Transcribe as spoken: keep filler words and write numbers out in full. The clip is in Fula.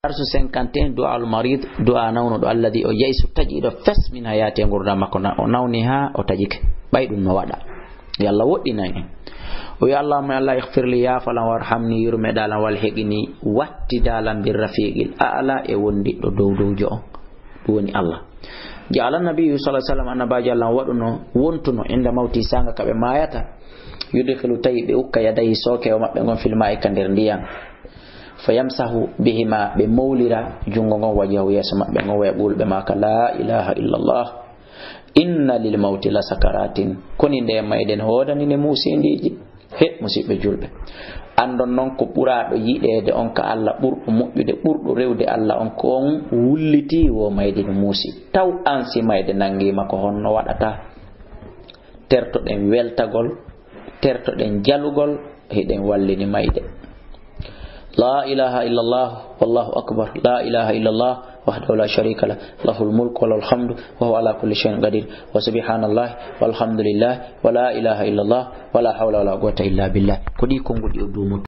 Darsu cinquante et un, du'a al marid, du'a nawnuɗo, alladi o yayi so taƴiɗo fes min hayati e ngurdam makko, na o nawni ha o taƴike. Ɓay ɗum no waɗa. Yo Allah woɗɗinan en. O wi, Allahumma, Allah, ighfir li, yaafalan, warhamni, yurmeɗalan, wal heqini, wattidalan, bir rafiqil a'la, e wondiɗɗo dow dowjo on. Ɗum woni Allah. Ja'ala nabiyyu sallallahu alaihi wasallam, annabajo Allah on waɗuno, wontuno, inda mawti, sanga ka ɓe mayata, yudkhilu, tawi ɓe ukka, yadayhi, sooke o maɓɓe ngon, fil ma'i, ka nder ndiyam. Fa yamsahu bihima, ɓe mowlira junngo ngon, wajhahu, yeeso maɓɓe ngon, wa yaqulu, ɓe maaka, la ilaha illallah, inna lil mawti la sakaratin, koni nde mayde no woodani nde muusindiiji. He, musiɓɓe julɓe, anndon non ko ɓuraaɗo yiɗeede on ka Allah, ɓurɗo moƴƴude, ɓurɗo rewde Allah on, ko on wulliti wo mayde no muusi. Taw an si mayde nanngiima, ko honno waɗata? Tertoɗen weltagol, tertoɗen jalugol, hiɗen wallini mayde. La ilaha illallah, wallahu akbar. La ilaha illallah, wahdahu la sharika lah, lahul mulku wa lahul hamdu, wa huwa ala kulli shay'in qadir. Wa subhanallah, walhamdulillah, wa la ilaha illallah, wa la hawla wa la quwwata illa billah. Ko ɗi konguɗi o duumata.